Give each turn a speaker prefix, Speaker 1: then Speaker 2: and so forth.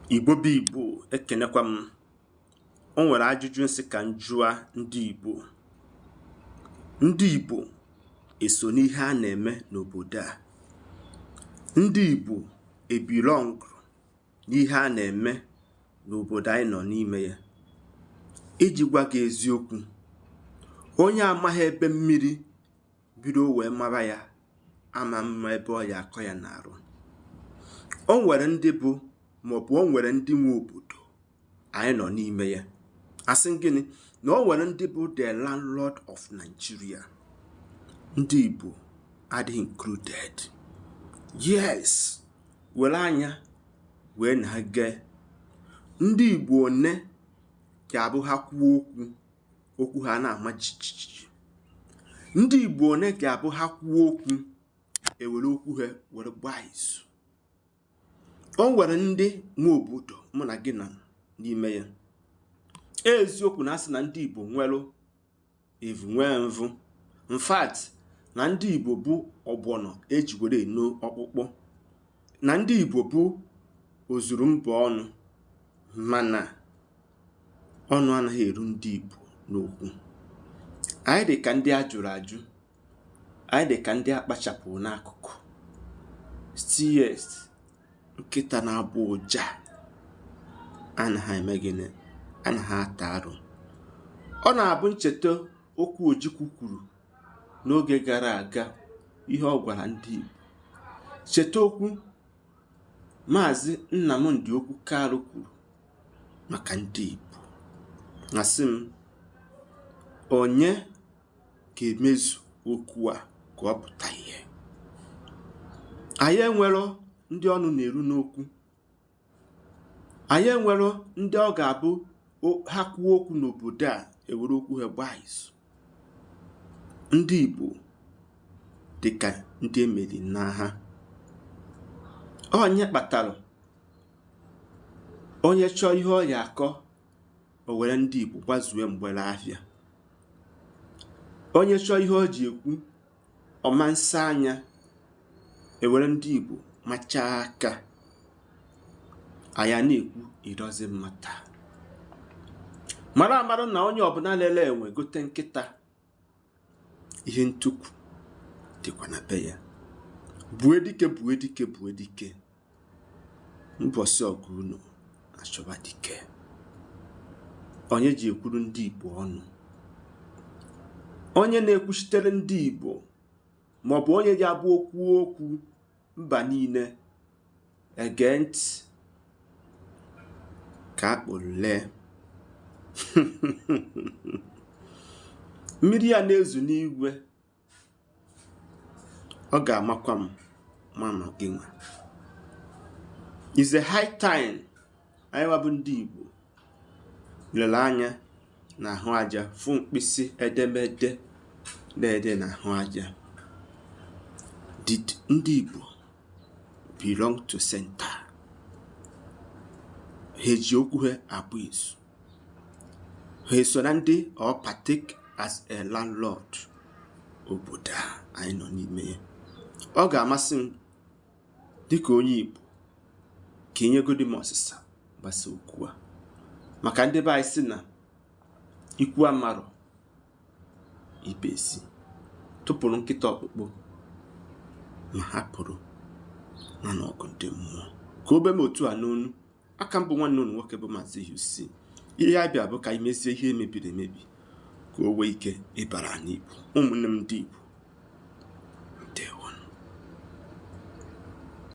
Speaker 1: Igbo bụ Igbo, ekenekwa m. O nwere ajụjụ nsị ka m jụa ndị Igbo. Ndị Igbo eso n'ihe a na-eme n'obodo a? Ndị Igbo ebelong n'ihe a na-eme n'obodo anyị nọ n'ime ya? Iji gwa gị eziokwu, onye amaghị ebe mmiri bido wee mara ya ama mma ebe ọ ya akọ ya n'arụ. O nwere ndị bụ maọbụ o nwere ndị nwe obodo anyị nọ n'ime ya. Asị gịnị? Na o nwere ndị bụ the landlord of Nigeria. Ndị Igbo adịghị included. Yes, were anya wee na-ge. Ndị Igbo one ga-abụ ha kwuo okwu, okwu ha na-ama jijiji. Ndị Igbo one ga-abụ ha kwuo okwu, ewere okwu ha were gbaa izu. O nwere ndị nwe obodo mụ na gị nọ n'ime ya. Eziokwu na asị na ndị Igbo nwere evu nwee mvụ. In fact, na ndị Igbo bụ ọgbọnọ eji were eno ọkpụkpụ. Na ndị Igbo bụ ozuru mba ọnụ, mana ọnụ anaghị eru ndị Igbo n'okwu. Anyị dị ka ndị a jụrụ ajụ. Anyị dị ka ndị akpachapụrụ n'akụkụ. Still, nkịta na-agbọ ụja anaghị eme gịnị? Anaghị ata arụ. Ọ na-abụ ncheta okwu Ojukwu kwuru n'oge gara aga, ihe ọ gwara ndị Igbo. Cheta okwu Maazị Nnamdi Okwu Kanu kwuru maka ndị Igbo. Asị m, onye ga-emezu okwu a ka ọ pụta ìhè? Anyị enwero ndị ọnụ na-eru n'okwu. Anyị enwero ndị ọ ga-abụ ha kwuo okwu n'obodo a, ewere okwu ha gbaa izu. Ndị Igbo dịka ndị emeri n'agha. Onye kpatara onye chọọ ihe ọ ya akọ, o were ndị Igbo gbazue mgbere afịa. Onye chọọ ihe o ji ekwu, ọma nsa anya, ewere ndị Igbo machaa aka. Anyị a na-ekwu, it doesn't matter. Mara amara na onye ọbụla lele enwe gote nkịta, ihe ntukwu dịkwa na be ya. Bue dike, bue dike, bue dike. Mbọsị ọgụ unu achọba dike. Onye ji ekwuru ndị Igbo ọnụ? Onye na-ekwuchitere ndị Igbo maọbụ onye ji abụ okwu okwu mba niile ege ntị ka akpụrụ lee. Mmiri a na-ezu n'igwe, ọ ga-amakwa m ma ma gị nwa. Is a high time anyị wabụ ndị Igbo lere anya n'ahụ aja, fụ mkpịsị edemede na-ede n'ahụ aja. Did ndị Igbo belong to center? Ha eji okwu ha abụ izu? Ha eso na ndị or partake as a landlord obodo a anyị nọ n'ime ya? Ọ ga-amasị m dịka onye Igbo ka enyegodi m ọsịsa gbasa okwu a, maka ndị be anyị sị na ikwu amarọ ibe esi tụpụrụ nkịta ọkpụkpụ ma hapụrụ na n'ọgụ ndị mmụọ ka o be m otu a n'onu aka. Mbụ nwanne unu nwoke bụ Maazị UC. Ihe a bịa bụ ka anyị mezie ihe mebiri emebi ka o nwee ike ịbara n'Igbo. Ụmụnne m ndị Igbo.